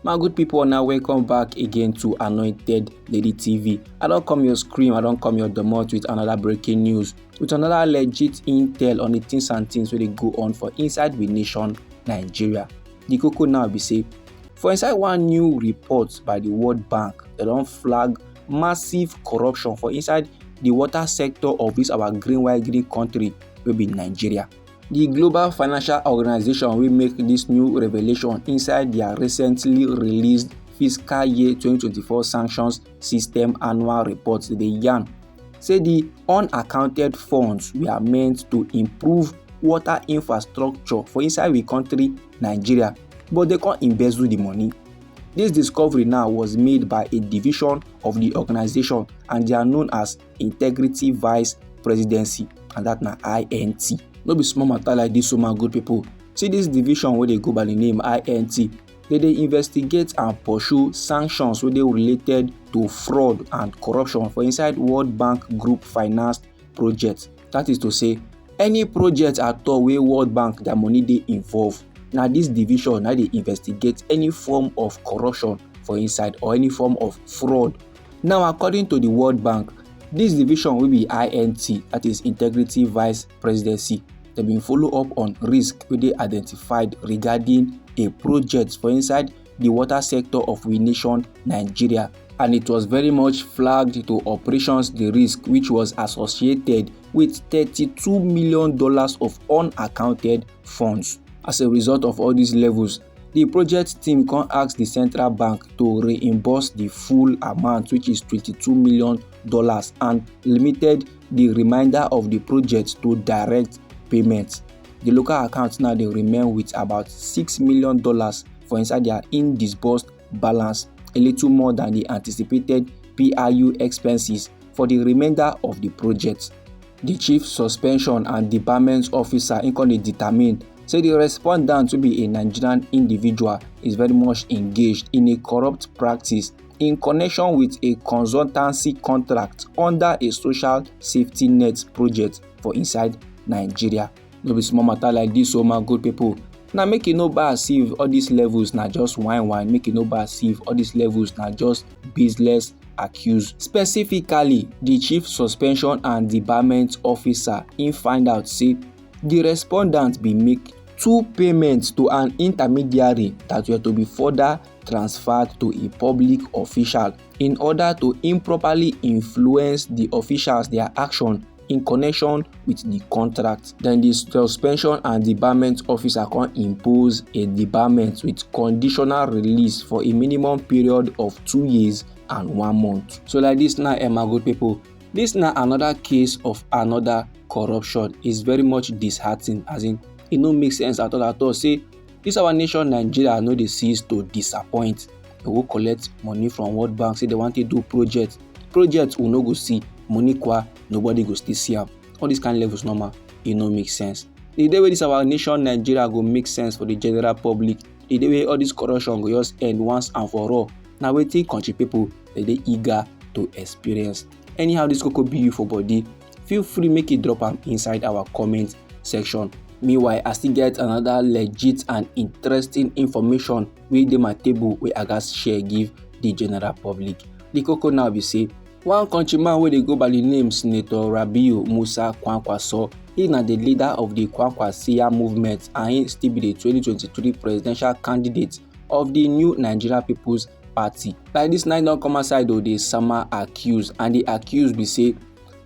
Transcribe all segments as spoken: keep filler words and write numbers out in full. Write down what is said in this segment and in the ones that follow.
My good people, now welcome back again to Anointed Lady T V. I don't come your scream, I don't come your domot with another breaking news, with another legit intel on the things and things where they go on for inside we nation, Nigeria. The cocoa now be say, for inside one new report by the World Bank, they don't flag massive corruption for inside the water sector of this our green white green country, will be Nigeria. The Global Financial Organization will make this new revelation inside their recently released fiscal year twenty twenty-four sanctions system annual report. They yarn say the unaccounted funds were meant to improve water infrastructure for inside the country, Nigeria, but they can't embezzle the money. This discovery now was made by a division of the organization, and they are known as Integrity Vice Presidency, and that na I N T. No be small matter like this, so my good people. See this division where they go by the name I N T. They dey investigate and pursue sanctions where they related to fraud and corruption for inside World Bank Group financed projects. That is to say, any project at all where World Bank their money they involve. Now this division now they investigate any form of corruption for inside or any form of fraud. Now, according to the World Bank, this division will be I N T, that is Integrity Vice Presidency. They've been follow up on risk where they identified regarding a project for inside the water sector of we nation, Nigeria, and it was very much flagged to operations the risk, which was associated with thirty-two million dollars of unaccounted funds. As a result of all these levels, the project team can ask the central bank to reimburse the full amount, which is twenty-two million dollars, and limited the remainder of the project to direct payments. The local accounts now they remain with about six million dollars for inside their indisbursed balance, a little more than the anticipated P I U expenses for the remainder of the project. The chief suspension and debarment officer in Conde determined say the respondent to be a Nigerian individual is very much engaged in a corrupt practice in connection with a consultancy contract under a social safety net project for inside Nigeria. No be small matter like this, oh my good people. Now make it no bad see all these levels, now just wine wine, make it no bad see all these levels, now just baseless accused. Specifically, the chief suspension and debarment officer in find out say the respondent be make two payments to an intermediary that were to be further transferred to a public official in order to improperly influence the officials their action in connection with the contract. Then the suspension and debarment officer can impose a debarment with conditional release for a minimum period of two years and one month. So like this now, eh, my good people, this now another case of another corruption. Is very much disheartening, as in, it no make sense at all at all. Say this our nation Nigeria no dey cease to disappoint. They go collect money from World Bank, say they want to do project. Project we no go see, money kwa, nobody go still see am. All these kind of levels normal, it no make sense. The day where this our nation Nigeria go make sense for the general public, the day where all this corruption go just end once and for all. Now waiting country people, they dey eager to experience. Anyhow this cocoa be you for body, feel free make it drop am inside our comment section. Meanwhile, I still get another legit and interesting information wey dey my table wey I gats share give the general public. The cocoa now be say, one countryman wey dey go by the name Senator Rabiu Musa Kwankwaso, he na the leader of the Kwankwasiya movement and he still be the twenty twenty-three presidential candidate of the New Nigeria People's Party. Like this night don come outside o, dey sama accuse, and the accuse be say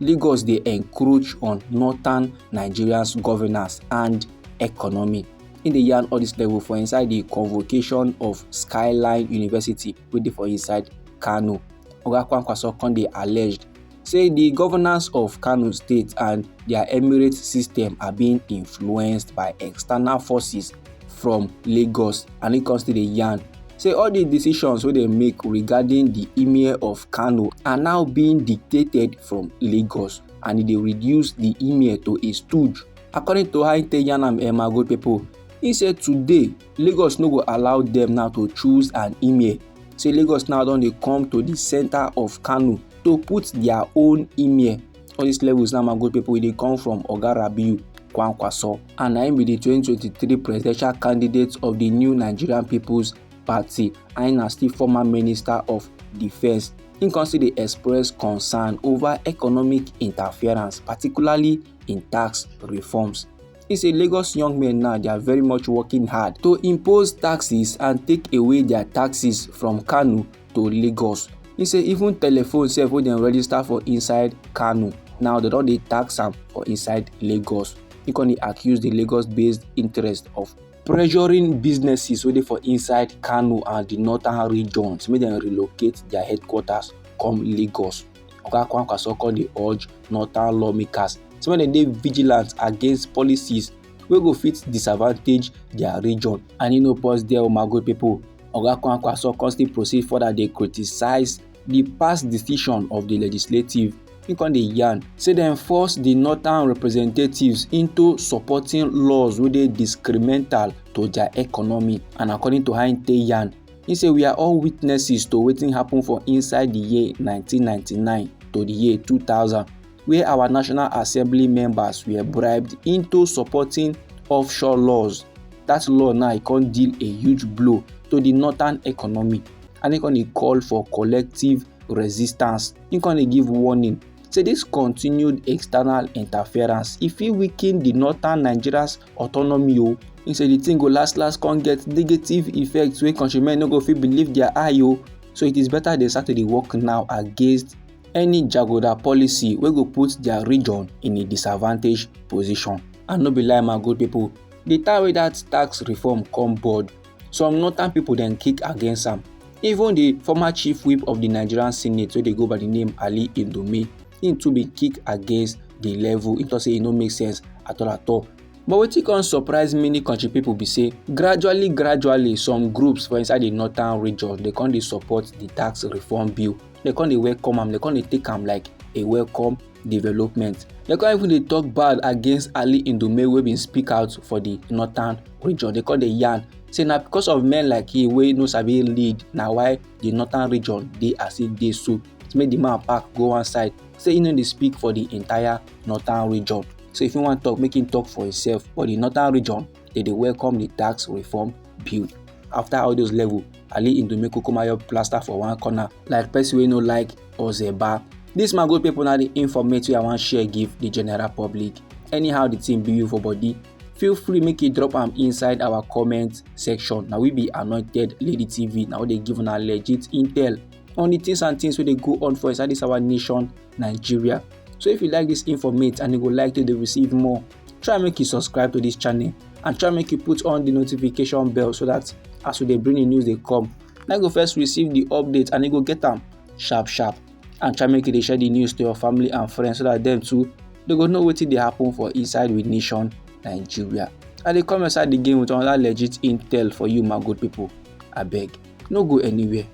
Lagos dey encroach on northern Nigeria's governance and economy. In the yarn all this level for inside the convocation of Skyline University wey dey for inside Kano. Oga Kwankwaso come dey alleged say the governance of Kano State and their emirate system are being influenced by external forces from Lagos, and he come still dey yarn say all the decisions wey dem make regarding the Emir of Kano are now being dictated from Lagos, and e dey reduce the Emir to a stooge. According to how he take yarn am, eh, my good people, he say today Lagos no go allow them now to choose an Emir. Say Lagos now don dey come to the center of Kano to put their own Emir. All these levels now, my good people, e dey come from Oga Rabiu Kwankwaso, and na him be the twenty twenty-three presidential candidate of the New Nigerian People's Party, and na still former Minister of Defence. Im come still dey express concern over economic interference, particularly in tax reforms. He say Lagos young men now, they are very much working hard to impose taxes and take away their taxes from Kano to Lagos. He say even telephone sef wey dem register for inside Kano, now they don dey tax am for inside Lagos. He come dey accuse the Lagos-based interest of pressuring businesses wey dey for inside Kano and the northern regions make dem relocate their headquarters come Lagos. Oga Kwankwaso come dey urge northern lawmakers say make dem dey vigilant against policies wey go fit disadvantage their region. And e no pause there o, my good people. Oga Kwankwaso come still proceed further dey criticize the past decision of the legislative. He come dey yarn say dem force the northern representatives into supporting laws wey dey detrimental to their economy. And according to how im take yarn, he say we are all witnesses to wetin happen for inside the year nineteen ninety-nine to the year two thousand, where our National Assembly members were bribed into supporting offshore laws. That law now, e come deal a huge blow to the northern economy, and e come dey call for collective resistance. E come dey give warning say this continued external interference, e fit weaken the northern Nigeria's autonomy o. He say the thing go last last come get negative effects wey countrymen no go fit believe their eye o. So it is better they start to dey work now against any jagoda policy wey go put their region in a disadvantaged position. And no be lie, my good people, the time wey that tax reform come board, some northern people dem kick against am. Even the former chief whip of the Nigerian Senate wey dey go by the name Ali Ndume, him too bin kick against the level. He talk say e no make sense at all at all. But wetin come surprise many country people be say gradually gradually some groups for inside the northern region, they come dey support the tax reform bill. They come dey welcome am, they come dey take am like a welcome development. They come even dey talk bad against Ali Ndume wey bin speak out for the northern region. They come dey yarn say na because of men like him wey no sabi lead, na why the northern region dey as e dey so. Make the man pack go one side, say he no dey speak for the entire northern region. So if he wan talk, make him talk for himself. But the northern region, they dey welcome the tax reform bill. After all those level, Ali Ndume Kukumayo plaster for one corner like person wey no like Ozeba. This, my good people, na the informate wey I wan share give the general public. Anyhow the thing be you for body, feel free make you drop am inside our comment section. Na we be Anointed Lady T V, na we dey give una legit intel on the things and things wey dey go on for inside this our nation, Nigeria. So if you like this informate and you go like to dey receive more, try make you subscribe to this channel and try make you put on the notification bell so that as we dey bring the news dey come, na you go first receive the update and you go get am sharp sharp. And try make you dey share the news to your family and friends so that dem too, they go know wetin dey happen for inside we nation, Nigeria. I dey come inside the game with another legit intel for you, my good people. Abeg, no go anywhere.